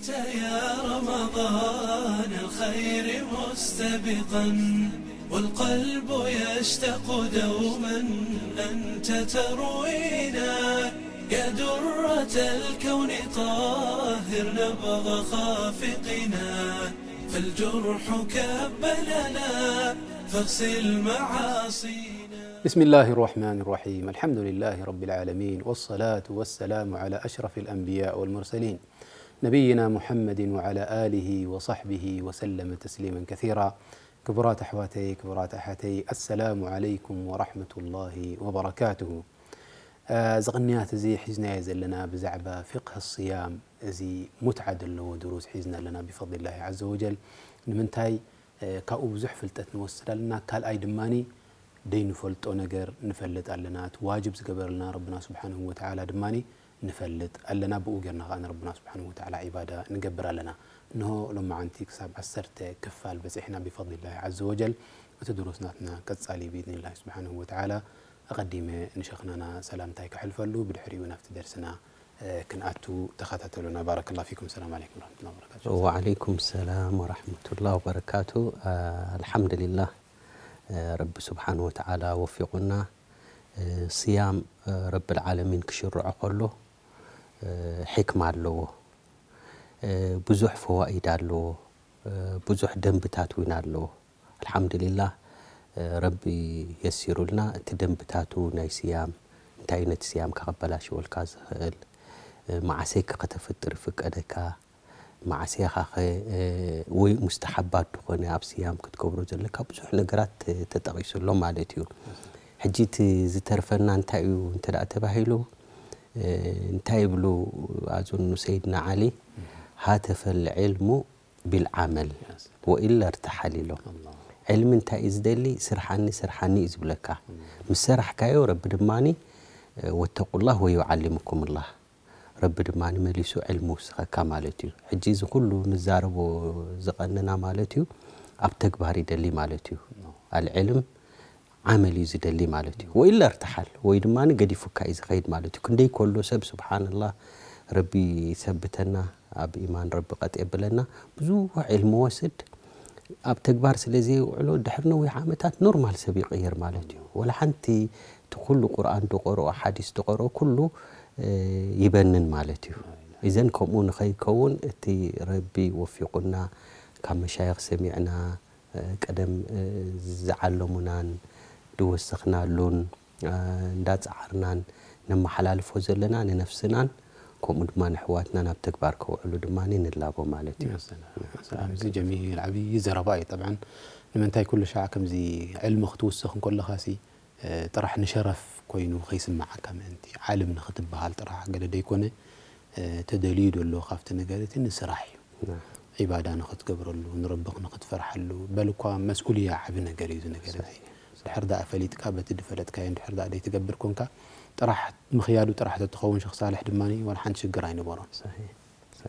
يا رمضان الخير مستبقا، والقلب يشتاق دوما أنت تروينا. يا درة الكون طهر نبض خافقنا، فالجرح كب لنا فاغسل معاصينا. بسم الله الرحمن الرحيم. الحمد لله رب العالمين، والصلاة والسلام على أشرف الأنبياء والمرسلين، نبينا محمد وعلى آله وصحبه وسلم تسليما كثيرا. ክቡራት ኣሕዋተይ፣ ክቡራት ኣሓተይ፣ ኣሰላሙ ዓለይኩም ወራሕመቱላሂ ወበረካቱሁ። እዚ ቅንያት እዚ ሒዝናዮ ዘለና ብዛዕባ ፊቅህ ስያም፣ እዚ ሙትዓ ዘለዎ ድሩስ ሒዝና ኣለና ብፈድሊላሂ ዐዘ ወጀል። ንምንታይ? ካብኡ ብዙሕ ፍልጠት ንወስድ ኣለና። ካልኣይ ድማኒ ደይንፈልጦ ነገር ንፈልጥ ኣለና። እቲ ዋጅብ ዝገበረልና ረብና ስብሓንሁ ወተዓላ ድማኒ ንፈልጥ ኣለና። ብኡ ጌርና ከኣ ንረብና ስብሓንሁ ወተዓላ ዒባዳ ንገብር ኣለና። እንሆ ሎማዓንቲ ክሳብ ዓሰርተ ክፋል በጺሕና ብፈድሊላሂ ዐዘ ወጀል። እቲ ድሩስ ናትና ቀጻሊ ብኢዝኒላሂ ስብሓንሁ ወተዓላ። ኣቐዲመ ንሸኽናና ሰላምታይ ከሕልፈሉ፣ ብድሕሪኡ ናብቲ ደርስና ክንኣቱ ተኸታተሉና። ባረከላሁ ፊኩም። ሰላም ዓለይኩም ወረሕመቱላሂ ወበረካቱ። ወዓለይኩም ሰላም ወረሕመቱላሂ ወበረካቱ። ኣልሓምዱሊላህ፣ ረቢ ስብሓን ወተዓላ ወፊቑና። ስያም ረብል ዓለሚን ክሽርዖ ከሎ ሕክማ ኣለዎ። ብዙሕ ፈዋኢድ ኣለዎ። ብዙሕ ደንብታት እውን ኣለዎ። ኣልሓምዱሊላህ፣ ረቢ የሲሩልና። እቲ ደንብታቱ ናይ ስያም፣ እንታይ ነቲ ስያምካ ከበላሽወልካ ዝኽእል፣ መዓሰይከ ከተፍጥር ይፍቀደካ፣ መዓሰይኻኸ፣ ወይ ሙስተሓባት ዝኾነ ኣብ ስያም ክትገብሮ ዘለካ ብዙሕ ነገራት ተጠቒሱ ኣሎ ማለት እዩ። ሕጂ እቲ ዝተርፈና እንታይ እዩ እንተ ደኣ ተባሂሉ፣ እንታይ ይብሉ ኣዞኑ ሰይድና ዓሊ፣ ሃተፈል ዒልሙ ቢልዓመል ወኢላ እርተሓል ኢሎም። ኣላህ። ዕልሚ እንታይ እዩ ዝደሊ? ስርሓኒ፣ ስርሓኒ እዩ ዝብለካ። እም። ምስ ሰራሕካዮ ረቢ ድማኒ፣ እ፣ ወተቁላህ ወዩዓሊምኩምላህ። ረቢ ድማኒ መሊሱ ዕልሚ ውስኸካ ማለት እዩ። ሕጂ እዚ ኩሉ ንዛረቦ ዝቐነና ማለት እዩ፣ ኣብ ተግባር ይደሊ ማለት እዩ። ኣልዕልም ዓመል እዩ ዝደሊ ማለት እዩ። ወኢላ እርተሓል፣ ወይ ድማ ገዲፉካ እዩ ዝኸይድ ማለት እዩ። ክንደይ ከሎ ሰብ፣ ስብሓንላህ፣ ረቢ ይሰብተና፣ ኣብ ኢማን ረቢ ቀጥ የብለና። ብዙሕ ዕልሚ ወስድ፣ ኣብ ተግባር ስለ ዘየውዕሎ፣ ድሕሪ ነዊሕ ዓመታት ኖርማል ሰብ ይቕየር ማለት እዩ። ወላ ሓንቲ እቲ ኩሉ ቁርኣን ድቐርኦ፣ ሓዲስ ድቐርኦ ኩሉ፣ እ፣ ይበንን ማለት እዩ። ኢዘን ከምኡ ንኸይከውን እቲ ረቢ ወፊቑና፣ ካብ መሻይኽ ሰሚዕና፣ ቀደም ዝዓለሙናን ዝወሰኽናሉን እንዳጸዓርናን ነመሓላልፎ ዘለና ንነፍስናን ከምኡ ድማ ንሕዋትናን ኣብ ተግባር ከውዕሉ ድማ ንላቦ ማለት እዩ። ሰላም፣ ሰላም። እዚ ጀሚል ዓብዪ ዘረባ እዩ። ጠብዓን ንምንታይ ኩሉ ሻዕ ከምዚ ዕልሚ ክትውስኽ እንከለኻሲ ጥራሕ ንሸረፍ ኮይኑ ከይስምዓካ ምእንቲ ዓልም ንኽትበሃል ጥራሕ ገለ ደይኮነ፣ ተደልዩ ዘሎ ካብቲ ነገር እቲ ንስራሕ እዩ። ዒባዳ ንኽትገብረሉ፣ ንረብኽ ንኽትፈርሓሉ፣ በል እኳ መስኡልያ ዓቢ ነገር እዩ እዚ ነገር እዚ። ድሕር ደኣ ፈሊጥካ በቲ ድፈለጥካዮ እንድሕር ደኣ ደይትገብር ኮንካ ጥራሕ ምኽያዱ ጥራሕ ተትኸውን ሸኽ ሳልሕ ድማ ዋላ ሓንቲ ሽግር ኣይነበሮን።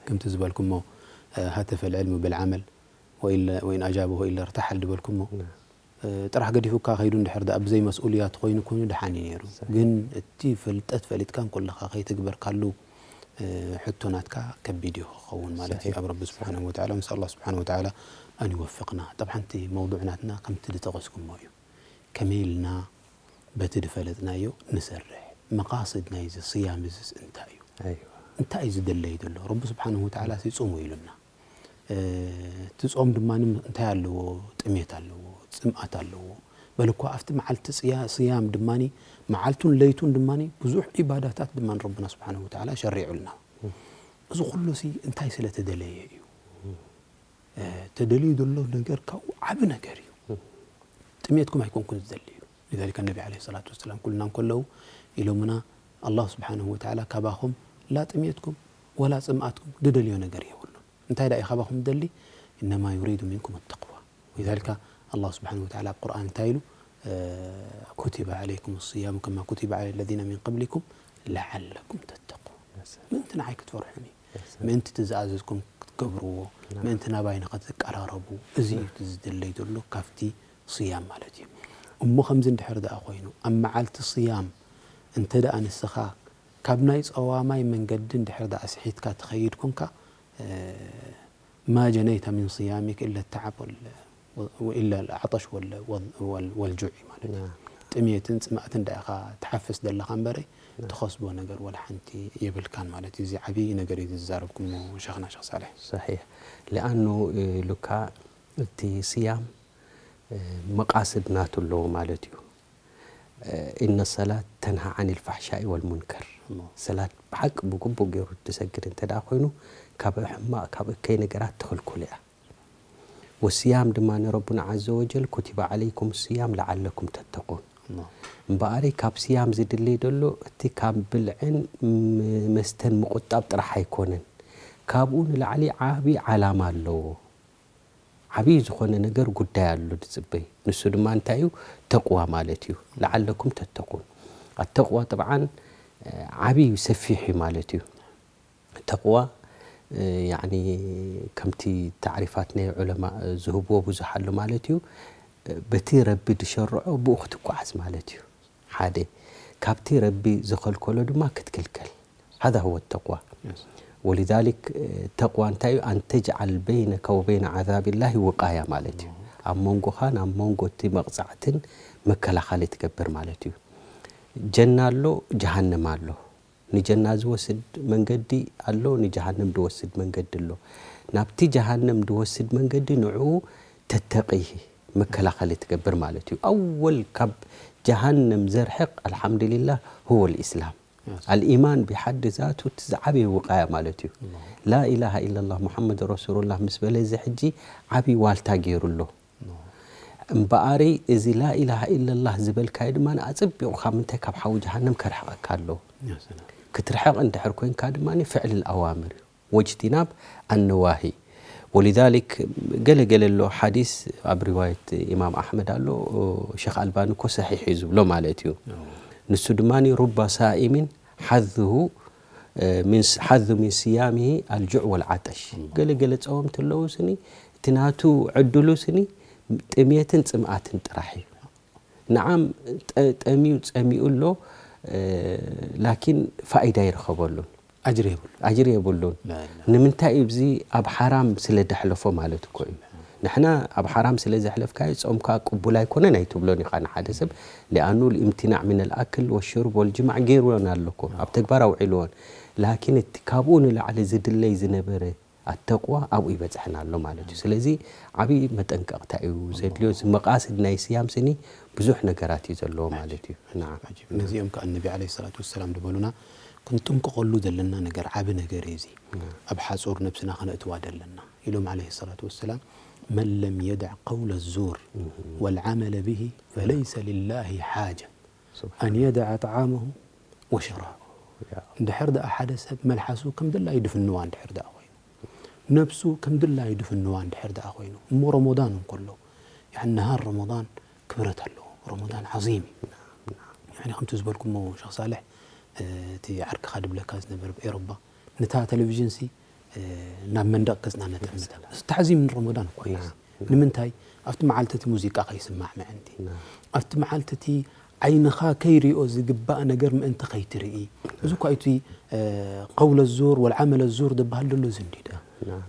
ከምቲ ዝበልኩሞ ሃተፈ ልዕልሙ ብልዓመል ወኢን ኣጃበ ወኢን ለርተሓል ዝበልኩሞ ጥራሕ ገዲፉካ ከይዱ እንድሕር ደኣ ብዘይ መስኡልያ ተኾይኑ ኮይኑ ደሓን እዩ ነይሩ። ግን እቲ ፍልጠት ፈሊጥካ እንኮለኻ ከይትግበርካሉ ሕቶ ናትካ ከቢድ እዩ ክኸውን ማለት እዩ። ኣብ ረቢ ስብሓንሁ ወተዓላ ምስ ኣላህ ስብሓንሁ ወተዓላ ኣን ይወፍቕና። ጠብሓን እቲ መውዱዕ ናትና ከምቲ ዝጠቐስኩሞ እዩ። ከመይ ኢልና በቲ ዝፈለጥናዮ ንሰርሕ? መቓስድ ናይዚ ስያም እዚስ እንታይ እዩ? እንታይ እዩ ዝደለይ ዘሎ? ረቢ ስብሓንሁ ወተዓላ ሲ ጹሙ ኢሉና። እቲ ጾም ድማ እንታይ ኣለዎ? ጥሜት ኣለዎ፣ ጽምኣት ኣለዎ። በል እኳ ኣብቲ መዓልቲ ስያም ድማ መዓልቱን ለይቱን ድማ ብዙሕ ዒባዳታት ድማ ረብና ስብሓንሁ ወተዓላ ሸሪዑልና። እዚ ኩሉ ሲ እንታይ ስለ ተደለየ እዩ? ተደልዩ ዘሎ ነገር ካብኡ ዓቢ ነገር እዩ። ጥሜትኩም ኣይኮንኩን ዝደልዩ። لذلك النبي عليه الصلاة والسلام ኩልና እንከለዉ ኢሎምና ኣላህ ስብሓንሁ ወተዓላ ካባኹም ላ ጥሜትኩም ወላ ጽምኣትኩም ዝደልዮ ነገር የብሉን። እንታይ ደኣ እዩ ካባኹም ዝደሊ? إنما يريد منكم التقوى. لذلك ኣላህ ስብሓንሁ ወተዓላ ኣብ ቁርኣን እንታይ ኢሉ? كتب عليكم الصيام كما كتب على الذين من قبلكم لعلكم تتقون. ምእንቲ ንዓይ ክትፈርሑኒ፣ ምእንቲ እቲ ዝኣዘዝኩም ክትገብርዎ፣ ምእንቲ ናባይ ንኸትቀራረቡ፣ እዚ እዩ እቲ ዝደለይ ዘሎ ካብቲ ስያም ማለት እዩ። እሞ ከምዚ እንድሕር ደኣ ኮይኑ ኣብ መዓልቲ ስያም እንተ ደኣ ንስኻ ካብ ናይ ጸዋማይ መንገዲ እንድሕር ደኣ ስሒትካ ትኸይድ ኮንካ፣ ما جنيت من صيامك إلا التعب وال- وإلا العطش وال- وال- والجوع ማለት እዩ። ጥሜትን ጽማእትን ዳኢኻ ትሓፍስ ዘለኻ እምበረይ ትኸስቦ ነገር ወላ ሓንቲ የብልካን ማለት እዩ። እዚ ዓብዪ ነገር እዩ ዝዛረብኩም ሸኽና ሸኽ ሳልሕ። صحيح. لأنه ሉካ እቲ ስያም መቃስድ ናቱ ኣለዎ ማለት እዩ። إن الصلاة تنهى عن الفحشاء والمنكر. ሰላት ብሓቂ ብግቡእ ገይሩ ትሰግድ እንተ ደኣ ኮይኑ ካብ ሕማቕ ካብ እከይ ነገራት ትኽልኩል እያ። ወስያም ድማ ንረቡና ዓዘ ወጀል ኩቲባ ዓለይኩም ስያም ለዓለኩም ተተቁን። እምበኣሪ ካብ ስያም ዝድለ ዘሎ እቲ ካብ ብልዕን ም- መስተን ምቁጣብ ጥራሕ ኣይኮነን። ካብኡ ንላዕሊ ዓቢ ዓላማ ኣለዎ። ዓብዪ ዝኾነ ነገር ጉዳይ ኣሎ ዝጽበይ። ንሱ ድማ እንታይ እዩ? ተቕዋ ማለት እዩ። ለዓለኩም ተተቁን። ኣተቕዋ ጥብዓን ዓብዪ ሰፊሕ እዩ ማለት እዩ። ተቕዋ ያኒ ከምቲ ታዕሪፋት ናይ ዑለማ ዝህብዎ ብዙሕ ኣሎ ማለት እዩ። በቲ ረቢ ዝሸርዖ ብኡ ክትጓዓዝ ማለት እዩ። ሓደ ካብቲ ረቢ ዝኸልከሎ ድማ ክትክልከል። هذا هو التقوى. ولذلك ተቕዋ እንታይ እዩ? أن تجعل بينك وبين عذاب الله وقاية ማለት እዩ። ኣብ መንጎኻን ኣብ መንጎ እቲ መቕጻዕትን መከላኸሊ ትገብር ማለት እዩ። ጀና ኣሎ፣ ጀሃነም ኣሎ። ንጀና ዝወስድ መንገዲ ኣሎ፣ ንጀሃነም ዝወስድ መንገዲ ኣሎ። ናብቲ ጀሃነም ዝወስድ መንገዲ ንዕኡ ተተቒ መከላኸሊ ትገብር ማለት እዩ። ኣወል ካብ ጀሃነም ዘርሕቕ ኣልሓምዱሊላህ هو الإسلام. الإيمان ብሓዲ ዛቱ እቲ ዝዓበየ ውቃያ ማለት እዩ። ላኢላሃ ኢለላህ ሙሓመድ ረሱሉላህ ምስ በለ እዚ ሕጂ ዓብዪ ዋልታ ገይሩ ኣሎ። እምበኣሪ እዚ ላኢላሃ ኢለላህ ዝበልካዮ ድማ ኣጸቢቑ ካብ ምንታይ ካብ ሓዊ ጀሃነም ከርሕቐካ ኣሎ። ክትርሕቕ እንድሕር ኮይንካ ድማ ፍዕል ኣዋምር እዩ። ወጅቲናብ ኣነዋሂ ወሊዛሊክ ገለ ገለ ኣሎ ሓዲስ ኣብ ሪዋየት ኢማም ኣሕመድ ኣሎ። ሸኽ ኣልባኒ እኮ ሰሒሕ እዩ ዝብሎ ማለት እዩ። ንሱ ድማ ሩባ ሳኢሚን ሓዙሁ ሓዙ ሚን ስያሚሂ ኣልጁዕ ወልዓጠሽ። ገለ ገለ ጸወምቲ ኣለዉ ስኒ እቲ ናቱ ዕድሉ ስኒ ጥሜትን ጽምኣትን ጥራሕ እዩ። ንዓም ጠሚዩ ጸሚኡ ኣሎ ላኪን ፋይዳ ይረኸበሉን። ኣጅሪ የብሉ። ኣጅሪ የብሉን። ንምንታይ እዩ እዚ ኣብ ሓራም ስለ ደሕለፎ ማለት እኮ እዩ። ንሕና ኣብ ሓራም ስለ ዘሕለፍካዮ ጾምካ ቅቡል ኣይኮነን ኣይትብሎን ኢኻ ንሓደ ሰብ ሊኣኑ ልእምትናዕ ምን ኣልኣክል ወሽሩብ ወልጅማዕ ገይርዎን ኣሎ እኮ ኣብ ተግባር ኣውዒልዎን። ላኪን እቲ ካብኡ ንላዕሊ ዝድለይ ዝነበረ ኣተቕዋ ኣብኡ ይበጽሕና ኣሎ ማለት እዩ። ስለዚ ዓብዪ መጠንቀቕታ እዩ ዘድልዮ። እዚ መቓስድ ናይ ስያም ስኒ ብዙሕ ነገራት እዩ ዘለዎ ማለት እዩ። ናዓ ነዚኦም ከዓ ነቢ ዓለይሂ ሰላቱ ወሰላም ዝበሉና ክንጥንቀቐሉ ዘለና ነገር ዓቢ ነገር እዩ። እዚ ኣብ ሓጹር ነብስና ከነእትዋ ዘለና ኢሎም ዓለይሂ ሰላቱ ወሰላም መን ለም የድዕ ቀውለ ዙር ወልዓመለ ብሂ ፈለይሰ ሊላሂ ሓጀ ኣን የድዐ ጠዓመሁ ወሸራበሁ። እንድሕር ደኣ ሓደ ሰብ መልሓሱ ከም ድላዩ ድፍንዋ እንድሕር ደኣ ኮይኑ፣ ነብሱ ከም ድላዩ ድፍንዋ እንድሕር ደኣ ኮይኑ፣ እሞ ረመዳን እንከሎ፣ ያኒ ነሃር ረመዳን ክብረት ኣለዎ። ረመዳን ዓዚም እዩ። ያኒ ከምቲ ዝበልኩሞ ሸኽ ሳልሕ፣ እቲ ዓርክኻ ድብለካ ዝነበር ኤሮባ፣ ነታ ቴሌቪዥንሲ ናብ መንደቕ ገጽና ነጠምታ። እዚ ታዕዚም ንረመዳን እኮ እዩ። ንምንታይ ኣብቲ መዓልቲ እቲ ሙዚቃ ከይስማዕ ምእንቲ ኣብቲ መዓልቲ እቲ ዓይንኻ ከይሪኦ ዝግባእ ነገር ምእንቲ ከይትርኢ። እዚ እኳ እቲ ቀውለ ዙር ወልዓመለ ዙር ዝበሃል ዘሎ እዚ እንዲ ዳ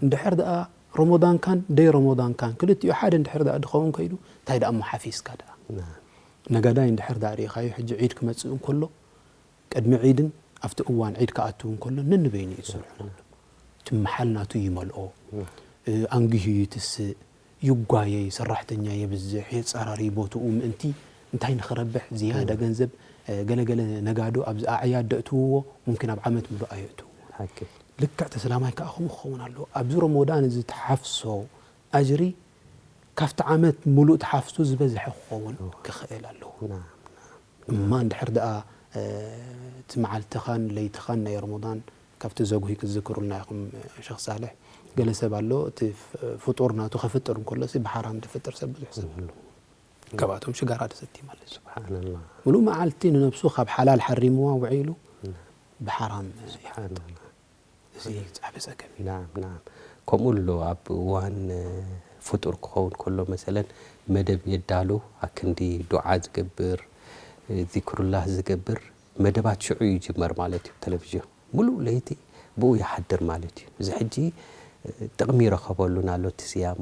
እንድሕር ደኣ ረመዳንካን ደይ ረመዳንካን ክልቲኡ ሓደ እንድሕር ደኣ ድኸውን ከይዱ እንታይ ደኣ እሞ ሓፊዝካ ደኣ ነጋዳይ እንድሕር ደኣ ርኢኻዮ ሕጂ ዒድ ክመጽእ እንከሎ ቅድሚ ዒድን ኣብቲ እዋን ዒድ ክኣቱ እንከሎ ነንበይኑ እዩ ዝሰርሑ ነሎ። እቲ መሓል ናቱ ይመልኦ፣ ኣንጊሁ ይትስእ፣ ይጓየይ፣ ሰራሕተኛ የብዝሕ፣ የጸራሪ ቦትኡ ምእንቲ እንታይ ንኽረብሕ ዝያዳ ገንዘብ ገለገለ ነጋዶ ኣብዚ ኣዕያድ ደእትውዎ ሙምኪን ኣብ ዓመት ምሉእ ኣየእትውዎ። ልክዕ ተስላማይ ከኣ ከምኡ ክኸውን ኣለዎ። ኣብዚ ረመዳን እዚ ትሓፍሶ ኣጅሪ ካብቲ ዓመት ምሉእ ትሓፍሱ ዝበዝሐ ክኸውን ክኽእል ኣለዎ። እማ እንድሕር ደኣ እቲ መዓልትኻን ለይትኻን ናይ ረመዳን ካብቲ ዘጉሂ ክትዝክሩልና ኢኹም ሸኽ ሳልሕ። ገለ ሰብ ኣሎ እቲ ፍጡር ናቱ ከፍጥር እንከሎ ሲ ብሓራም ድፍጥር ሰብ ብዙሕ ሰብ ኣሎ። ካብኣቶም ሽጋራ ድሰቲ ማለት እዩ። ምሉእ መዓልቲ ንነብሱ ካብ ሓላል ሓሪምዋ ውዒሉ ብሓራም ይሓጥር። እዚ ዓቢ ጸገም እዩ። ናም ናም ከምኡ ኣሎ ኣብ እዋን ፍጡር ክኸውን ከሎ መሰለን መደብ የዳሉ ኣክንዲ ዱዓ ዝገብር ዚክሩላህ ዝገብር መደባት ሽዑ ይጅመር ማለት እዩ። ቴሌቪዥን ሙሉእ ለይቲ ብኡ ይሓድር ማለት እዩ። እዚ ሕጂ ጥቕሚ ይረኸበሉን ኣሎ እቲ ስያሙ።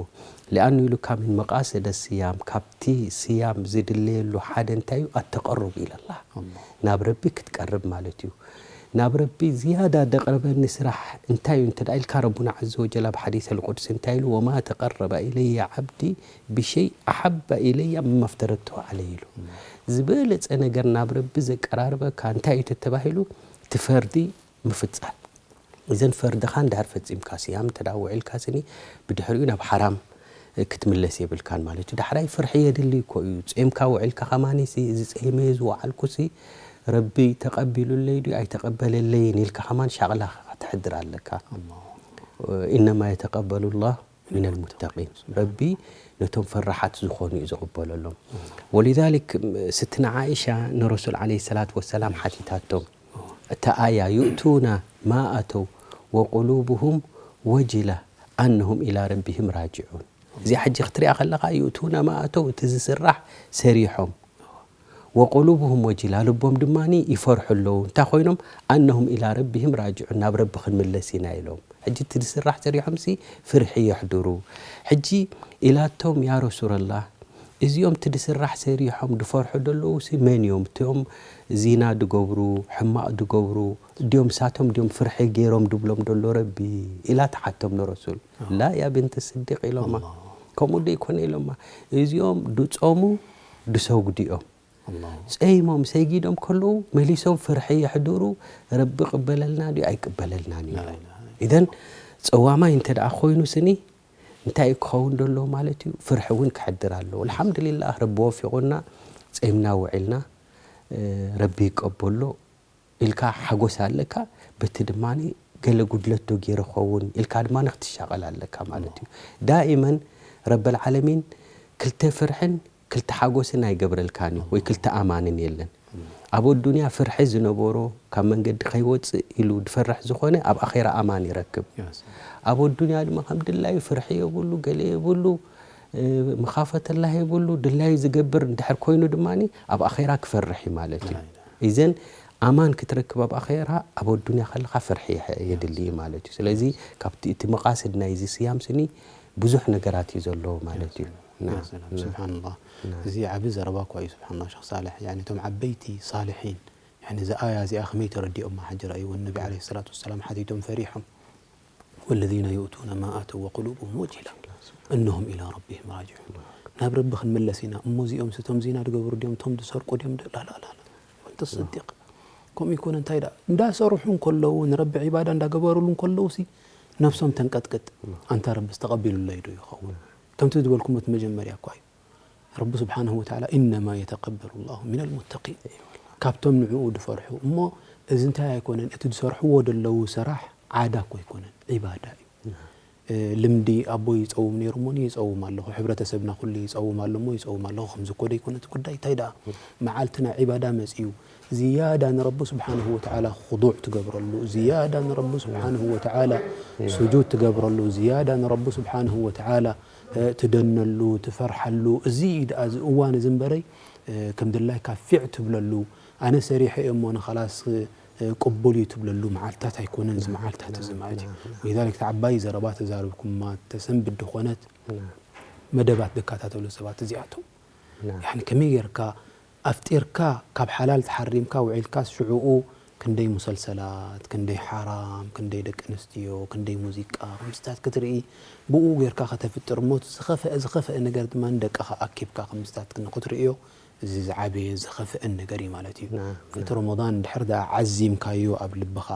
ሊኣኑ ኢሉ ካብ ምን መቃሰደ ስያም፣ ካብቲ ስያም ዝድለየሉ ሓደ እንታይ እዩ? ኣተቐሩብ ኢለላህ፣ ናብ ረቢ ክትቀርብ ማለት እዩ። ናብ ረቢ ዝያዳ ደቕርበኒ ስራሕ እንታይ እዩ እንተ ኢልካ፣ ረቡና ዐዘ ወጀል ኣብ ሓዲስ ኣልቁድሲ እንታይ ኢሉ? ወማ ተቀረበ ኢለየ ዓብዲ ብሸይ ኣሓበ ኢለየ ምማ ፍተረቱ ዓለይ ኢሉ። ዝበለፀ ነገር ናብ ረቢ ዘቀራርበካ እንታይ እዩ ተተባሂሉ? እቲ ፈርዲ ምፍፃም። እዘን ፈርድኻ እንድሕር ፈፂምካ፣ ስያም እንተ ደኣ ውዒልካ ስኒ፣ ብድሕሪኡ ናብ ሓራም ክትምለስ የብልካን ማለት እዩ። ዳሕራይ ፍርሒ የድሊ እኮ እዩ። ጾምካ ውዒልካ ከማኒ ሲ፣ እዚ ጸይመ ዝወዓልኩ ሲ፣ ረቢ ተቐቢሉለይ ድዩ ኣይተቐበለለይን ኢልካ ከማን ሻቕላ ክትሕድር ኣለካ። ኢነማ የተቀበሉ ላህ ሚነል ሙተቂን። ረቢ ነቶም ፈራሓት ዝኾኑ እዩ ዝቕበለሎም። ወሊዛሊክ ስትና ዓኢሻ ንረሱል ዓለይሂ ሰላቱ ወሰላም ሓቲታቶም፣ እታ ኣያ ዩእቱና ማ ኣተው ወቁሉብሁም ወጅላ ኣነሁም ኢላ ረቢህም ራጅዑን። እዚኣ ሕጂ ክትሪኣ ከለኻ ዩእቱና ማ ኣተው፣ እቲ ዝስራሕ ሰሪሖም፣ ወቁሉብሁም ወጅላ፣ ልቦም ድማ ይፈርሑ ኣለዉ። እንታይ ኮይኖም? ኣነሁም ኢላ ረቢህም ራጅዑን፣ ናብ ረቢ ክንምለስ ኢና ኢሎም። ሕጂ እቲ ዝስራሕ ሰሪሖምሲ ፍርሒ የሕድሩ። ሕጂ ኢላቶም፣ ያ ረሱለላህ፣ እዚኦም እቲ ዝስራሕ ሰሪሖም ዝፈርሑ ዘለዉ ሲ መን እዮም? እቲኦም ዚና ዝገብሩ፣ ሕማቕ ዝገብሩ ድዮም? ሳቶም ድዮም ፍርሒ ገይሮም ዝብሎም ዘሎ ረቢ? ኢላ ትሓቶም ንረሱል። ላ ያ ብንቲ ስዲቅ ኢሎማ። ከምኡ ዶ ይኮነ ኢሎማ። እዚኦም ድጾሙ ድሰግዱ እዮም። ጸይሞም ሰጊዶም ከለዉ መሊሶም ፍርሒ የሕድሩ፣ ረቢ ቅበለልና ድዩ ኣይቅበለልናን እዩ ኢሎም። ኢዘን ጸዋማይ እንተ ደኣ ኮይኑ ስኒ እንታይ እዩ ክኸውን ዘሎ ማለት እዩ? ፍርሒ እውን ክሕድር ኣለዎ። ኣልሓምዱሊላህ ረቢ ወፊቑና፣ ጸይምና ውዒልና፣ እ፣ ረቢ ይቀበሎ ኢልካ ሓጎስ ኣለካ፣ በቲ ድማ ገለ ጉድለት ዶ ገይረ ኸውን ኢልካ ድማ ክትሻቐል ኣለካ ማለት እዩ። ዳኢመን ረበል ዓለሚን ክልተ ፍርሕን ክልተ ሓጎስን ኣይገብረልካን እዩ፣ ወይ ክልተ ኣማንን የለን። ኣብ ኣዱንያ ፍርሒ ዝነበሮ ካብ መንገዲ ከይወፅእ ኢሉ ዝፈርሕ ዝኾነ ኣብ ኣኼራ ኣማን ይረክብ። ኣብ ኣዱንያ ድማ ከም ድላዩ ፍርሒ የብሉ፣ ገለ የብሉ፣ እ፣ መኻፈተላ የብሉ፣ ድላዩ ዝገብር እንድሕር ኮይኑ ድማ ኣብ ኣኼራ ክፈርሕ እዩ ማለት እዩ። ኢዘን ኣማን ክትረክብ ኣብ ኣኼራ ኣብ ኣዱንያ ከለኻ ፍርሒ የድሊ እዩ ማለት እዩ። ስለዚ ካብቲ እቲ መቓስድ ናይዚ ስያም ስኒ ብዙሕ ነገራት እዩ ዘለዎ ማለት እዩ። ያ ሰላም፣ ና፣ ና፣ ስብሓንላህ። ና። እዚ ዓቢ ዘረባ እኳ እዩ፣ ስብሓንላህ፣ ሸኽ ሳልሕ። ያኒ እቶም ዓበይቲ ሳልሒን፣ ያኒ እዛ ኣያ እዚኣ ከመይ ተረዲኦማ? ሕጂ ረኣይዎ፣ ነቢ ዓለይሂ ሰላቱ ወሰላም ሓቲቶም ፈሪሖም። ወለዚነ ዩእቱነ ማ ኣተው ወቁሉብሁም ወጅላ እነሁም ኢላ ረቢህም ራጅዑን። ናብ ረቢ ክንምለስ ኢና እሞ እዚኦም ስቶም ዚና ዝገብሩ ድዮም፣ እቶም ዝሰርቁ ድዮም? ላላላላ። ወንተ ስዲቅ ከምኡ ይኮነ። እንታይ ደኣ እንዳሰርሑ እንከለዉ፣ ንረቢ ዒባዳ እንዳገበሩሉ እንከለዉ ሲ ነብሶም ተንቀጥቅጥ። ኣንታ ረቢ ዝተቐቢሉለይ ዶ ይኸውን? ከምቲ ዝበልኩሞ እቲ መጀመርያ እኳ እዩ። ረቢ ስብሓንሁ ወተዓላ ኢነማ የተቀበሉ ላሁ ሚነል ሙተቂን፣ ካብቶም ንዕኡ ዝፈርሑ። እሞ እዚ እንታይ ኣይኮነን፣ እቲ ዝሰርሕዎ ዘለዉ ስራሕ ዓዳ እኮ ኣይኮነን፣ ዒባዳ እዩ። እ፣ ልምዲ ኣቦይ ይጸውም ነይሩ እሞ ይጸውም ኣለኹ፣ ሕብረተሰብና ኩሉ ይጸውም ኣሎ እሞ ይጸውም ኣለኹ። ከምዚ እኮ ዶ ኣይኮነ እቲ ጉዳይ? እንታይ ደኣ መዓልቲ ናይ ዒባዳ መጺኡ፣ ዝያዳ ንረቢ ስብሓንሁ ወተዓላ ኹዱዕ ትገብረሉ፣ ዝያዳ ንረቢ ስብሓንሁ ወተዓላ ስጁድ ትገብረሉ፣ ዝያዳ ንረቢ ስብሓንሁ ወተዓላ እ፣ ትደነሉ፣ ትፈርሓሉ፣ እዚ እዩ ደኣ እዚ እዋን እዚ እምበረይ፣ እ፣ ከም ድላይካ ፊዕ ትብለሉ፣ ኣነ ሰሪሐ እየ እሞ ንኸላስ፣ እ፣ ቅቡል እዩ ትብለሉ መዓልታት ኣይኮነን እዚ መዓልታት እዚ ማለት እዩ። ወሊዛሊክ፣ እቲ ዓባይ ዘረባ ተዛረብኩማ፣ ተሰንብድ ድኾነት መደባት ዝከታተሉ ሰባት እዚኣቶም። ያኒ ከመይ ጌርካ ኣፍጢርካ ካብ ሓላል ተሓሪምካ ውዒልካስ ሽዑኡ ክንደይ ሙሰልሰላት፣ ክንደይ ሓራም፣ ክንደይ ደቂ ኣንስትዮ፣ ክንደይ ሙዚቃ፣ ከምስታት ክትርኢ፣ ብኡ ጌርካ ከተፍጥር እሞ፣ ዝኸፍአ፣ ዝኸፍአ ነገር ድማ ንደቅኻ ኣኪብካ ከምስታት ንክትርእዮ፣ እዚ ዝዓበየ ዝኸፍአን ነገር እዩ ማለት እዩ። ናም፣ እቲ ናም። ረመዳን እንድሕር ደኣ ዓዚምካዮ ኣብ ልብኻ፣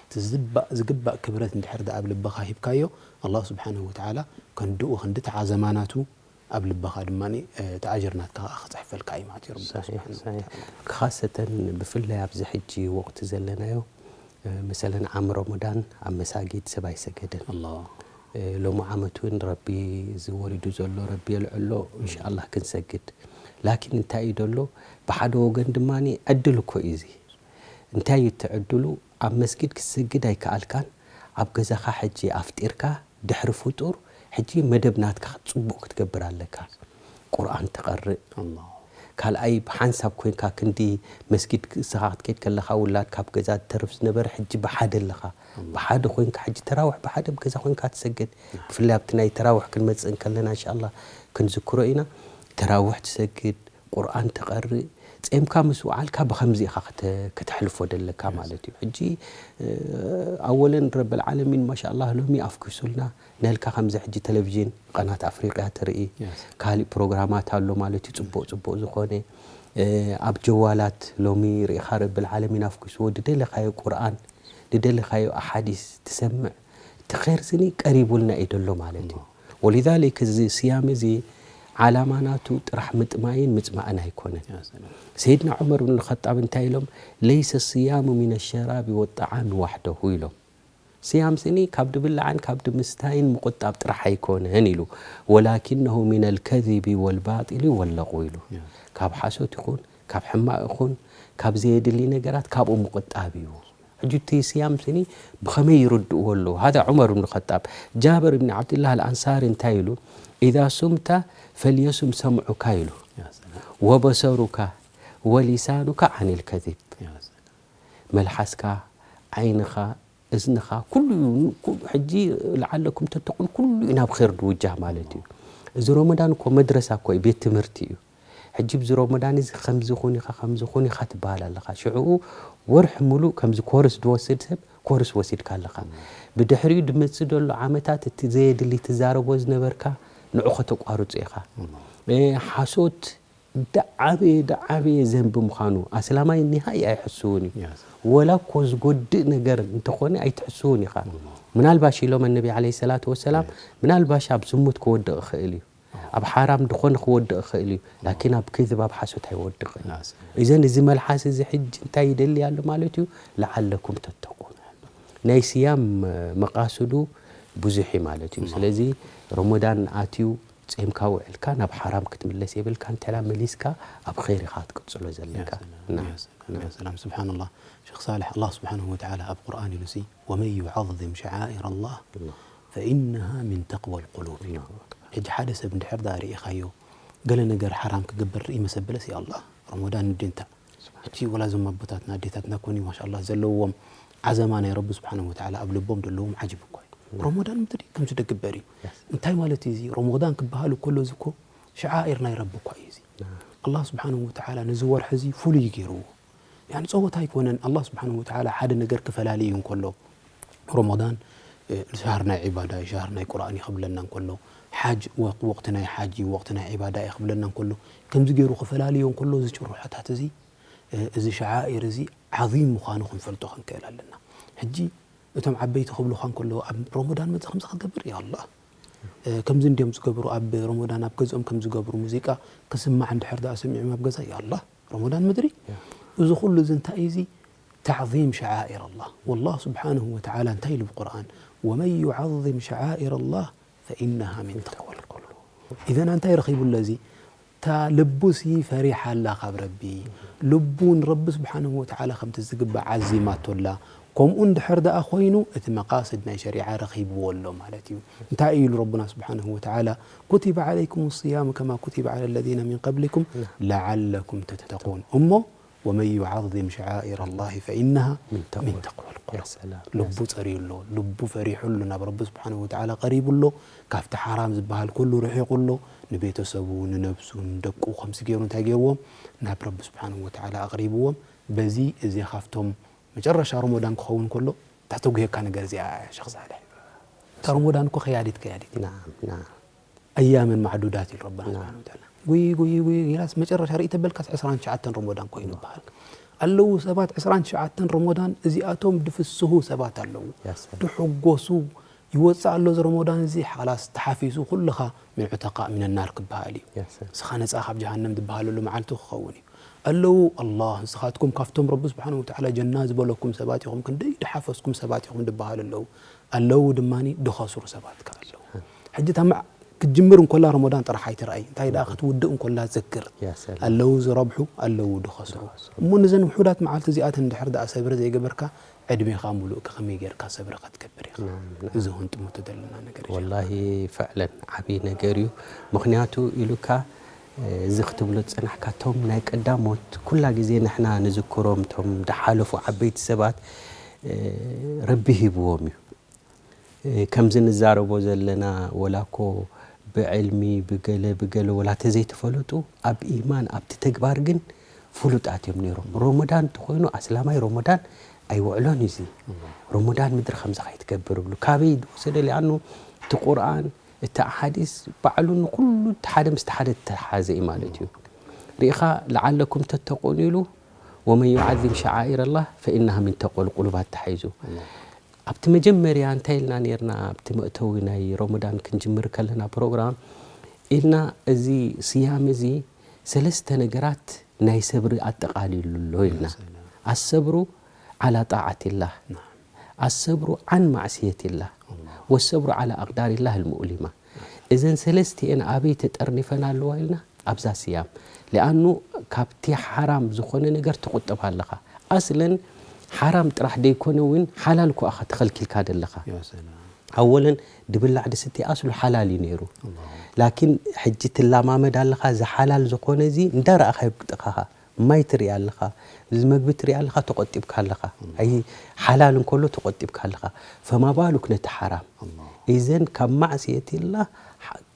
እቲ ዝግባእ፣ ዝግባእ ክብረት እንድሕር ደኣ ኣብ ልብኻ ሂብካዮ፣ ኣላህ ስብሓነሁ ወተዓላ ከንድኡ ክንዲ ተዓዘማናቱ ኣብ ልብኻ ድማ፣ እ፣ እቲ ኣጅር ናትካ ኸዓ ክጽሕፈልካ እዩ ማለት እዩ ረቢ ሳሒሕ፣ ስብሓነሁ ሳሒሕ። ወተዓላ። ካሰተን ብፍላይ ኣብዚ ሕጂ ወቕቲ ዘለናዮ፣ እ፣ መሰለን ዓም ረመዳን ኣብ መሳጊድ ሰብ ኣይሰገደን። ኣላህ። እ፣ ሎሚ ዓመት እውን ረቢ እዚ ወሪዱ ዘሎ ረቢ የልዕሎ፣ እንሻኣላህ ክንሰግድ። ላኪን እንታይ እዩ ደሎ? ብሓደ ወገን ድማ ዕድል እኮ እዩ እዚ። እንታይ እዩ እቲ ዕድሉ? ኣብ መስጊድ ክትሰግድ ኣይከኣልካን፣ ኣብ ገዛኻ ሕጂ ኣፍጢርካ፣ ድሕሪ ፍጡር፣ ሕጂ መደብ ናትካ ጽቡቕ ክትገብር ኣለካ። ቁርኣን ተቐርእ። ኣላሁ። ካልኣይ ብሓንሳብ ኮይንካ ክንዲ መስጊድ እስኻ ክትከይድ ከለኻ ውላድ ካብ ገዛ ትተርፍ ዝነበረ ሕጂ ብሓደ ኣለኻ። ብሓደ ኮይንካ ሕጂ ተራውሕ ብሓደ ኣብ ገዛ ኮይንካ ትሰግድ። ብፍላይ ኣብቲ ናይ ተራውሕ ክንመጽእ እንከለና እንሻላ ክንዝክሮ ኢና። ተራውሕ ትሰግድ፣ ቁርኣን ተቐርእ፣ ጼምካ ምስ ወዓልካ ብኸምዚ ኢኻ ክተ-፣ ከተሕልፎ ደለካ ማለት እዩ። ሕጂ፣ እ፣ ኣወለን ረብል ዓለሚን ማሻኣላህ ሎሚ ኣፍኪሱልና። ነልካ ከምዚ ሕጂ ቴሌቪዥን ቀናት ኣፍሪቅያ ትርኢ፣ ካልእ ፕሮግራማት ኣሎ ማለት እዩ። ጽቡቕ ጽቡቕ ዝኾነ፣ እ፣ ኣብ ጀዋላት ሎሚ ርኢኻ ረብል ዓለሚን ኣፍኪስዎ ድደለኻዮ ቁርኣን፣ ድደለኻዮ ኣሓዲስ ትሰምዕ። እቲ ኸይር ስኒ ቀሪቡልና እዩ ደሎ ማለት እዩ። ወሊዛሊክ እዚ ስያም እዚ ዓላማ ናቱ ጥራሕ ምጥማይን ምጽማእን ኣይኮነን። ሰይድና ዑመር ብን ኸጣብ እንታይ ኢሎም? ለይሰ ስያሙ ሚነ ሸራቢ ወጣዓሚ ዋሕደሁ ኢሎም። ስያም ስኒ ካብ ድብላዕን ካብ ድምስታይን ምቁጣብ ጥራሕ ኣይኮነን ኢሉ። ወላኪነሁ ሚነል ከዚቢ ወልባጢሊ ወለቁ ኢሉ። ካብ ሓሶት ይኹን፣ ካብ ሕማቕ ይኹን፣ ካብ ዘየድሊ ነገራት ካብኡ ምቁጣብ እዩ። ሕጂ እቲ ስያም ስኒ ብኸመይ ይርድእዎ ኣለዉ? ሃዛ ዑመር ብን ኸጣብ፣ ጃብር ብን ዓብድላህ ኣልኣንሳሪ እንታይ ኢሉ? ኢዛ ሱምተ ፈልየሱም ሰምዑካ ኢሉ። ወበሰሩካ ወሊሳኑካ ዓኒል ከዚብ። መልሓስካ፣ ዓይንኻ፣ እዝንኻ፣ ኩሉ እዩ። ኩ-፣ ሕጂ ለዓለኩም ተተቁን ኩሉ እዩ ናብ ኼር ድውጃህ ማለት እዩ። እዚ ሮመዳን እኮ መድረሳ እኮ እዩ፣ ቤት ትምህርቲ እዩ። ሕጂ ብዚ ሮመዳን እዚ ከምዚ ኹን ኢኻ፣ ከምዚ ኹን ኢኻ ትበሃል ኣለኻ። ሽዕኡ ወርሒ ሙሉእ ከምዚ ኮርስ ድወስድ ሰብ ኮርስ ወሲድካ ኣለኻ። ብድሕሪኡ ድመጽእ ደሎ ዓመታት እቲ ዘየድሊ ትዛረቦ ዝነበርካ ንዑ ከተቋርጾ ኢኻ። እ፣ ሓሶት ደዓበየ ደዓበየ ዘንቢ ምዃኑ ኣስላማይ ኒሃይ ኣይሕስውን እዩ። ወላ እኮ ዝጎድእ ነገር እንተኾነ ኣይትሕስውን ኢኻ። ምናልባሽ ኢሎም ኣነቢ ዓለይሂ ሰላቱ ወሰላም፣ ምናልባሽ ኣብ ዝሙት ክወድቕ ይኽእል እዩ፣ ኣብ ሓራም ድኾነ ክወድቕ ይኽእል እዩ፣ ላኪን ኣብ ክዝብ ኣብ ሓሶት ኣይወድቕን እዩ። እዘን እዚ መልሓስ እዚ ሕጂ እንታይ ይደሊ ኣሎ ማለት እዩ? ለዓለኩም ተተቁን። ናይ ስያም መቃስዱ ብዙሕ እዩ ማለት እዩ። ስለዚ ረመዳን ኣትዩ ጼምካ ውዕልካ ናብ ሓራም ክትምለስ የብልካ። እንተላ መሊስካ ኣብ ኸይር ኢኻ ክትቅጽሎ ዘለካ። ያ ሰላም፣ ና፣ ያ ሰላም፣ ና። ያ ሰላም። ስብሓንላህ። ሸኽ ሳልሕ፣ ኣላህ ስብሓንሁ ወተዓላ ኣብ ቁርኣን ኢሉሲ፣ "ወመን ዩዓዚም ሸዓኢረ ኣላህ ፈኢነሃ ሚን ተቅዋ ልቁሉብ" ኢሉ። ኣላሁ ኣክበር። ሕጂ ሓደ ሰብ እንድሕር ደኣ ርኢኻዮ፣ ገለ ነገር ሓራም ክገብር ርኢ መሰበለስ፣ ያ ኣላህ፣ ረመዳን እንድንታ። ሕጂ ወላ እዞም ኣቦታትና ኣዴታትና ኮኒ፣ ማሻ ኣላህ፣ ዘለዎም ዓዘማ ናይ ረቢ ስብሓንሁ ወተዓላ ኣብ ልቦም ዘለዎም ዓጅብ እኳ እዩ። ና። ረመዳን ምድሪ ከምዚ ደግበር እዩ። የስ። እንታይ ማለት እዩ እዚ? ረመዳን ክበሃል ከሎ እዚ እኮ ሸዓኢር ናይ ረቢ እኳ እዩ እዚ። ና። ኣላህ ስብሓንሁ ወተዓላ ነዚ ወርሒ እዚ ፍሉይ ገይርዎ። ያኒ ጸወታ ኣይኮነን። ኣላህ ስብሓንሁ ወተዓላ ሓደ ነገር ክፈላሊ እዩ እንከሎ፣ ረመዳን፣ እ፣ ሻህር ናይ ዒባዳ እዩ፣ ሻህር ናይ ቁርኣን እዩ ክብለና እንከሎ፣ ሓጅ ወቅ-፣ ወቕቲ ናይ ሓጅ እዩ፣ ወቕቲ ናይ ዒባዳ እዩ ክብለና እንከሎ፣ ከምዚ ገይሩ ክፈላልዮ እንከሎ፣ እዚ ጭርሖታት እዚ፣ እ፣ እዚ ሸዓኢር እዚ ዓዚም ምዃኑ ክንፈልጦ ክንክእል ኣለና። ሕጂ እቶም ዓበይቲ ክብሉኻ እንከለዉ፣ ኣብ ረመዳን መጽእ ከምዚ ክትገብር፣ ያ ኣላህ። እ፣ ከምዚ እንድዮም ዝገብሩ፣ ኣብ ረመዳን ኣብ ገዝኦም ከም ዝገብሩ፣ ሙዚቃ ክስማዕ እንድሕር ደኣ ሰሚዖም ኣብ ገዛ፣ ያ ኣላህ፣ ረመዳን ምድሪ። ያ። እዚ ኩሉ እዚ እንታይ እዩ እዚ? ተዕዚም ሸዓኢር ኣላህ። ወላህ ስብሓንሁ ወተዓላ እንታይ ኢሉ ብቁርኣን? "ወመን ዩዓዚም ሸዓኢር ኣላህ ፈኢነሃ ሚን ተቅዋ ልቁሉብ." ኢዘን እንታይ ረኺቡሎ እዚ? እታ ልቡሲ ፈሪሓ ኣላ ካብ ረቢ። ልቡ ንረቢ ስብሓንሁ ወተዓላ ከምቲ ዝግባእ ዓዚማቶ ኣላ። ከምኡ እንድሕር ደኣ ኮይኑ፣ እቲ መቃስድ ናይ ሸሪዓ ረኺብዎ ኣሎ ማለት እዩ። እንታይ እዩ ኢሉ ረቡና ስብሓንሁ ወተዓላ? "ኩቲበ ዓለይኩም ስያሙ ከማ ኩቲበ ዓላ ለዚነ ሚን ቀብሊኩም ለዓለኩም ተተቁን." እሞ "ወመን ዩዓዚም ሸዓኢረ ኣላሂ ፈኢነሃ ሚን ተቅዋ ሚን ተቅዋ ልቁሉብ." ልቁሉብ። ያ ሰላም። ልቡ ጸርዩ ኣሎ፣ ልቡ ፈሪሑ ኣሎ፣ ናብ ረቢ ስብሓንሁ ወተዓላ ቀሪቡ ኣሎ፣ ካብቲ ሓራም ዝበሃል ኩሉ ርሒቑ ኣሎ፣ ንቤተሰቡ፣ ንነብሱ፣ ንደቁ ከምሲ ገይሩ እንታይ ገይርዎም? ናብ ረቢ ስብሓንሁ ወተዓላ ኣቕሪብዎም። በዚ እዚ ካብቶም መጨረሻ ረመዳን ክኸውን ከሎ፣ እታ ተጉህየካ ነገር እዚኣ እያ፣ ሸኽ ሳልሕ። እታ ረመዳን እኮ ከያዲት፣ ከያዲት። ናም፣ ናም። ኣያመን ማዕዱዳት ኢሉ ረብና ናም። ስብሓነ ወተዓላ። ጉይ፣ ጉይ፣ ጉይ ኢላስ መጨረሻ ርኢ ተበልካስ ዕስራን ትሽዓተን ረመዳን ኮይኑ ይበሃል። ኣለዉ ሰባት ዕስራን ትሽዓተን ረመዳን እዚኣቶም ድፍስሁ ሰባት ኣለዉ። ያ ሰላም። ድሕጎሱ ይወጽእ ኣሎ እዚ ረመዳን እዚ ሓላስ ተሓፊሱ ኩልኻ ምን ዑተቃእ ሚነ ናር ክበሃል እዩ። ያ ሰላም። ንስኻ ነጻ ካብ ጀሃነም ዝበሃለሉ መዓልቲ ክኸውን እዩ። ኣለዉ ኣላህ ንስኻትኩም ካብቶም ረቢ ስብሓነ ወተዓላ ጀና ዝበለኩም ሰባት ኢኹም፣ ክንደይ ድሓፈስኩም ሰባት ኢኹም ድበሃሉ ኣለዉ። ኣለዉ ድማኒ ድኸስሩ ሰባት ከኣ ኣለዉ። ሕጂ እታ መዕ-፣ ክትጅምር እንኮላ ረመዳን ጥራሕ ኣይትረኣይ፣ እንታይ ደኣ ክትውድእ እንኮላ ዘክር። ያ ሰላም። ኣለዉ ዝረብሑ፣ ኣለዉ ድኸስሩ። ድኸስሩ። እሞ ነዘን ውሑዳት መዓልቲ እዚኣተን እንድሕር ደኣ ሰብሪ ዘይገበርካ፣ ዕድሜኻ ሙሉእ ከ ከመይ ጌርካ ሰብሪ ክትገብር ኢኻ? ናም፣ ናም። እዚ እውን ጥምቶ ዘለና ነገር እዩ። ወላሂ ፍዕለን ዓብዪ ነገር እዩ። ምኽንያቱ ኢሉካ እዚ ክትብሎ ዝጸናሕካ፣ እቶም ናይ ቀዳሞት ኩላ ግዜ ንሕና ንዝክሮም፣ እቶም ዝሓለፉ ዓበይቲ ሰባት፣ ረቢ ሂብዎም እዩ። ከምዚ ንዛረቦ ዘለና፣ ወላ እኮ ብዕልሚ፣ ብገለ፣ ብገለ ወላ ተዘይተፈለጡ፣ ኣብ ኢማን፣ ኣብቲ ተግባር ግን ፍሉጣት እዮም ነይሮም። ሮመዳን እንተኾይኑ፣ ኣስላማይ ሮመዳን ኣይውዕሎን እዩ። እዚ ሮመዳን ምድሪ ከምዚ ከይትገብር ብሉ። ካበይ ዝወሰደ? ሊኣኑ እቲ ቁርኣን፣ እቲ ኣሓዲስ ባዕሉ ንኹሉ እቲ ሓደ ምስቲ ሓደ እተተሓሓዘ እዩ ማለት እዩ። ርኢኻ፣ ለዓለኩም ተተቁን ኢሉ፣ ወመን ዩዓዚም ሸዓኢረ ላህ ፈኢናሃ ሚን ተቅወል ቁሉባት ተሓይዙ። ኣብቲ መጀመርያ እንታይ ኢልና ነርና? ኣብቲ መእተዊ ናይ ሮመዳን ክንጅምር ከለና ፕሮግራም ኢልና፣ እዚ ስያም እዚ ሰለስተ ነገራት ናይ ሰብሪ ኣጠቓሊሉ ኣሎ ኢልና። ኣሰብሩ ዓላ ጣዓቲላህ፣ ኣሰብሩ ዓን ማዕስየቲላህ፣ ወሰብሩ ዓላ ኣቅዳሪላህ ልሙእሊማ። እዘን ሰለስቲኤን ኣበይ ተጠርኒፈን ኣለዋ ኢልና? ኣብዛ ስያም። ሊኣኑ ካብቲ ሓራም ዝኾነ ነገር ትቑጠብ ኣለኻ። ኣስለን ሓራም ጥራሕ ደይኮነ እውን ሓላል እኮ ኣኻ ተኸልኪልካ ደለኻ። ኣወለን ድብላዕ ድስቲ ኣስሉ ሓላል እዩ ነይሩ። ላኪን ሕጂ ትላማመድ ኣለኻ፣ እዚ ሓላል ዝኾነ እዚ እንዳረኣኻ ይብቅጥኻኻ። ማይ ትርኢ ኣለኻ፣ እዚ መግቢ ትርኢ ኣለኻ፣ ተቆጢብካ ኣለኻ። ኣይ ሓላል እንከሎ ተቆጢብካ ኣለኻ። ፈማ ባሉክ ነቲ ሓራም። ኢዘን ካብ ማዕስየት ኢላ፣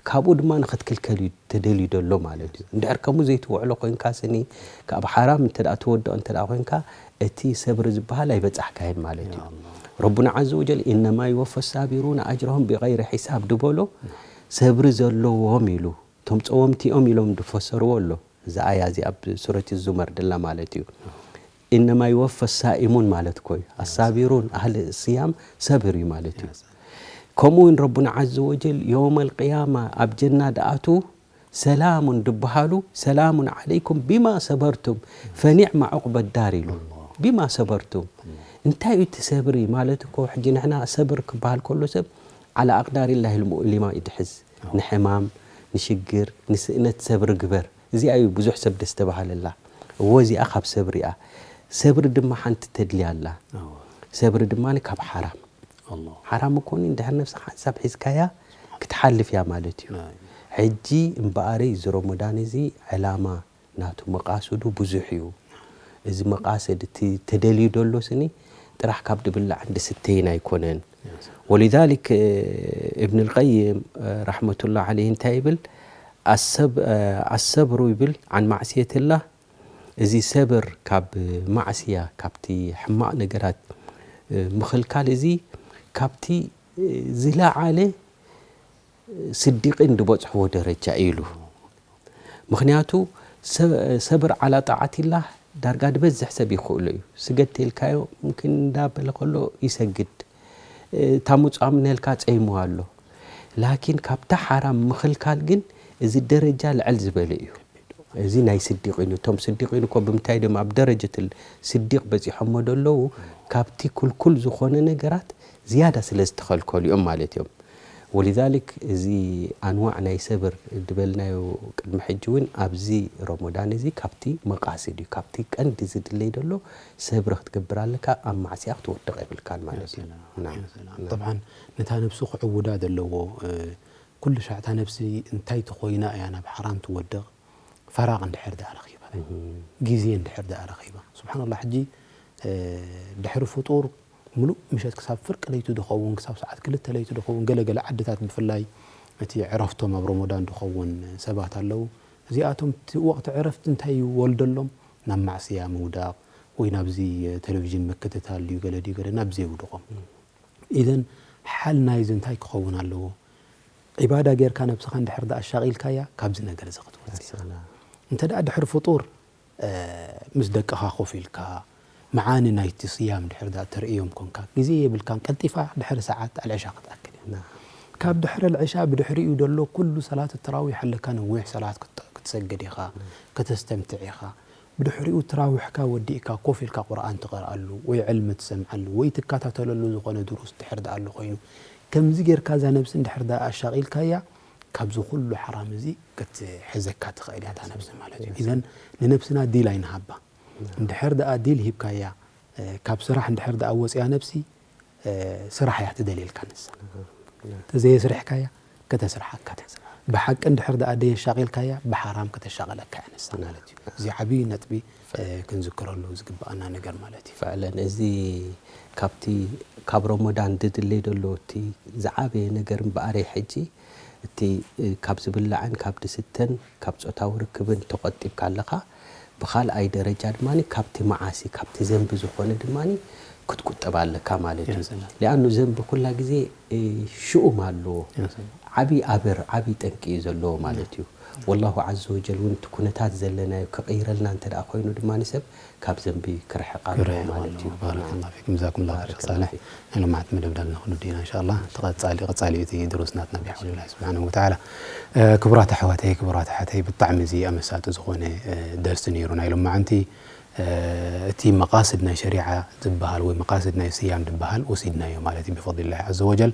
ካብኡ ድማ ንኽትክልከል እዩ ተደልዩ ደሎ ማለት እዩ። እንድሕር ከምኡ ዘይትውዕሎ ኮይንካ ስኒ፣ ካብ ሓራም እንተ ደኣ ትወድቕ እንተ ደኣ ኮይንካ፣ እቲ ሰብሪ ዝበሃል ኣይበጻሕካዮን ማለት እዩ። ረቡና ዓዘ ወጀል፣ "ኢነማ ይወፈ ሳቢሩነ ኣጅረሁም ቢገይሪ ሒሳብ" ድበሎ፣ ሰብሪ ዘለዎም ኢሉ። እቶም ጸወምቲ እዮም ኢሎም ድፈሰርዎ ኣሎ። እዚ ኣያ እዚ ኣብ ሱረት ዙመር ድላ ማለት እዩ። "ኢነማ ይወፈ ሳኢሙን" ማለት እኮ እዩ። ኣሳቢሩን፣ ኣህሊ ስያም ሰብር እዩ ማለት እዩ። ከምኡ እውን ረቡና ዓዘ ወጀል፣ የውመል ቅያማ ኣብ ጀና ደኣቱ፣ ሰላሙን ድበሃሉ፣ "ሰላሙን ዓለይኩም ቢማ ሰበርቱም፣ ፈኒዕማ ዑቅበት ዳር" ኢሉ። ቢማ ሰበርቱም። እንታይ እዩ እቲ ሰብሪ ማለት እኮ? ሕጂ ንሕና ሰብር ክበሃል ከሎ ሰብ ዓላ ኣቅዳሪላሂል ሙእሊማ እዩ ድሕዝ። ንሕማም፣ ንሽግር፣ ንስእነት ሰብሪ ግበር። እዚኣ እዩ ብዙሕ ሰብ ደስተባሃለላ። እዎ፣ እዚኣ ካብ ሰብሪ እያ። ሰብሪ ድማ ሓንቲ ተድልያ ኣላ። ሰብሪ ድማ ካብ ሓራም። ሓራም እኮ እንድሕር ነብስኻ ሓንሳብ ሒዝካያ ክትሓልፍ እያ ማለት እዩ። ሕጂ እምበኣረይ እዚ ሮሞዳን እዚ ዕላማ ናቱ መቃስዱ ብዙሕ እዩ። እዚ መቃስድ እቲ ተደልዩ ደሎ ስኒ ጥራሕ ካብ ድብላዕን ድስተይን ኣይኮነን። ወሊዛሊክ፣ እ፣ እብን ልቀይም፣ እ፣ ረሕመቱላህ ዓለይህ እንታይ ይብል? ኣሰብ-፣ እ፣ ኣሰብሩ ይብል ዓን ማዕስየትላህ፣ እዚ ሰብር ካብ ማዕስያ፣ ካብቲ ሕማቕ ነገራት፣ እ፣ ምኽልካል፣ እዚ ካብቲ፣ እ፣ ዝለዓለ ስዲቂን ዝበጽሕዎ ደረጃ እዩ ኢሉ። ምኽንያቱ ሰ-፣ ሰብር ዓላ ጣዓቲላህ ዳርጋ ዝበዝሕ ሰብ ይኽእሎ እዩ። ስገድ ተልካዮ፣ ምምክን እንዳበለ ከሎ ይሰግድ። እታ ምጹኣ ምነልካ ጸይሙ ኣሎ። ላኪን ካብታ ሓራም ምኽልካል ግን እዚ ደረጃ ልዕል ዝበለ እዩ። እዚ ናይ ስዲቂን እዩ። እቶም ስዲቂን እኮ ብምንታይ ድም ኣብ ደረጀት ስዲቅ በጺሖሞ ደለዉ? ካብቲ ኩልኩል ዝኾነ ነገራት ዝያዳ ስለ ዝተኸልከሉ እዮም ማለት እዮም። ወሊዛሊክ፣ እዚ ኣንዋዕ ናይ ሰብር ድበልናዮ ቅድሚ ሕጂ እውን ኣብዚ ረሞዳን እዚ ካብቲ መቃስድ እዩ፣ ካብቲ ቀንዲ ዝድለይ ደሎ ሰብሪ ክትገብር ኣለካ፣ ኣብ ማዕስያ ክትወድቕ የብልካን ማለት እዩ። ሰላም፣ ናም። ያ ሰላም። ናም። ጠብዓን ነታ ነብሱ ክዕውዳ ዘለዎ፣ እ፣ ኩሉ ሻዕ እታ ነብሲ እንታይ ተኾይና እያ ናብ ሓራም ትወድቕ? ፈራቕ እንድሕር ደኣ ረኺባ፣ እህ። ግዜ እንድሕር ደኣ ረኺባ። ስብሓንላህ፣ ሕጂ፣ እ፣ ድሕሪ ፍጡር ምሉእ ምሸት ክሳብ ፍርቂ ለይቲ ዝኸውን፣ ክሳብ ሰዓት ክልተ ለይቲ ዝኸውን፣ ገለ ገለ ዓድታት ብፍላይ እቲ ዕረፍቶም ኣብ ረመዳን ዝኸውን ሰባት ኣለዉ። እዚኣቶም እቲ ወቕቲ ዕረፍቲ እንታይ ይወልደሎም? ናብ ማዕስያ ምውዳቕ ወይ ናብዚ፣ እ፣ ቴሌቪዥን ምክትታል ድዩ ገለ ድዩ ገለ ናብዚ የውድቖም። እም። ኢዘን ሓል ናይዚ እንታይ ክኸውን ኣለዎ? ዒባዳ ጌርካ ነብስኻ እንድሕር ደኣ ኣሻቒልካያ፣ ካብዚ ነገር እዚ ክትወጽእ ኢኻ። ሰላም። እንተ ደኣ ድሕሪ ፍጡር፣ እ፣ ምስ ደቅኻ ኮፍ ኢልካ፣ መዓኒ ናይቲ ስያም ድሕር ደኣ ተርእዮም ኮንካ፣ ግዜ የብልካን፣ ቀልጢፋ ድሕሪ ሰዓት ኣልዕሻ ክትኣክል እያ። ና። ካብ ድሕሪ ኣልዕሻ ብድሕሪኡ ደሎ ኩሉ ሰላት ተራዊሕ ኣለካ፣ ነዊሕ ሰላት ክት-፣ ክትሰግድ ኢኻ፣ ና። ከተስተምትዕ ኢኻ። ብድሕሪኡ ትራዊሕካ ወዲእካ ኮፍ ኢልካ ቁርኣን ትቐርኣሉ ወይ ዕልሚ ትሰምዓሉ ወይ ትከታተለሉ ዝኾነ ድሩስ ድሕር ደኣ ኣሎ ኮይኑ፣ ከምዚ ጌርካ እዛ ነብሲ እንድሕር ደኣ ኣሻቒልካያ፣ ካብዚ ኩሉ ሓራም እዚ ክትሕዘካ ትኽእል እያ እታ ነብሲ ማለት እዩ። ኢዘን ንነብስና ዲል ኣይንሃባ። እንድሕር ደኣ ዲል ሂብካያ፣ እ፣ ካብ ስራሕ እንድሕር ደኣ ወፅያ ነብሲ፣ እ፣ ስራሕ እያ ትደልየልካ ንሳ። ተዘየስርሕካያ ከተስርሓካ። ብሓቂ እንድሕር ደኣ ደየሻቒልካያ ብሓራም ከተሻቕለካ እያ ንሳ ማለት እዩ። እዚ ዓብዪ ነጥቢ እ፣ ክንዝክረሉ ዝግብኣና ነገር ማለት እዩ። ፈዕለን እዚ ካብቲ ካብ ረመዳን ድድለይ ደሎ እቲ ዝዓበየ ነገር እምበኣረይ ሕጂ እቲ እ፣ ካብ ዝብላዕን ካብ ድስተን ካብ ጾታዊ ርክብን ተቖጢብካ ኣለኻ። ብኻልኣይ ደረጃ ድማ ካብቲ መዓሲ ካብቲ ዘንቢ ዝኾነ ድማ ክትቁጠብ ኣለካ ማለት እዩ። ያ ሰላም። ሊኣኑ ዘንቢ ኩላ ግዜ እ፣ ሽኡም ኣለዎ። ያ ሰላም። ዓብዪ ኣበር ዓብዪ ጠንቂ እዩ ዘለዎ ማለት እዩ። ወላሁ ዓዘ ወጀል እውን እቲ ኩነታት ዘለናዮ ክቕይረልና እንተ ደኣ ኮይኑ ድማ ሰብ ካብ ዘንቢ ክርሕቕ ኣለዎ ክርሕቕ ማለት ኣለዎ። እዩ። ባረከላሁ ፊኩም። ጀዛኩሙላሁ ኸይር ሸኽ ባረከላሁ ሳልሕ። ፊክ። ናይ ሎማዓንቲ መደብ ዳልና ክንውድእ ኢና ኢንሻኣላህ። ተቐጻሊ ቀጻሊ እቲ ድሩስ ናትና ብሓውሊላሂ ስብሓነሁ ወተዓላ። እ፣ ክቡራት ኣሕዋተይ ክቡራት ኣሓተይ ብጣዕሚ እዚ ኣመሳጢ ዝኾነ እ፣ ደርሲ ነይሩ ናይ ሎማዓንቲ። እ፣ እቲ መቃስድ ናይ ሸሪዓ ዝበሃል ወይ መቃስድ ናይ ስያም ዝበሃል ወሲድናዮ ማለት እዩ ብፈድሊላሂ ዓዘ ወጀል።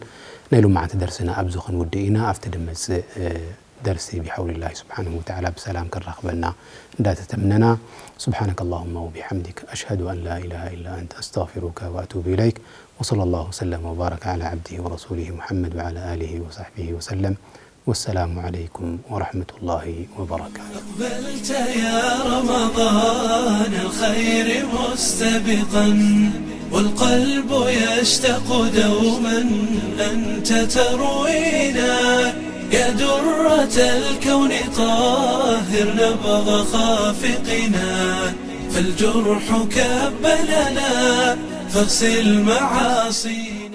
ናይ ሎማዓንቲ ደርስና ኣብዚ ክንውድእ ኢና። ኣብቲ ድመጽእ እ፣ ደርሲ ብሓውሊላሂ ስብሓነሁ ወተዓላ ብሰላም ክራኽበና እንዳተተምነና፣ سبحانك اللهم وبحمدك، أشهد أن لا إله إلا أنت، أستغفرك وأتوب إليك. وصلى الله وسلم وبارك على عبده ورسوله محمد وعلى آله وصحبه وسلم. والسلام عليكم ورحمة الله وبركاته. أقبلت يا رمضان الخير مستبقا، والقلب يشتاق دوما أنت تروينا. يا درة الكون طهر نبض خافقنا، فالجرح كب لنا فاغسل معاصينا.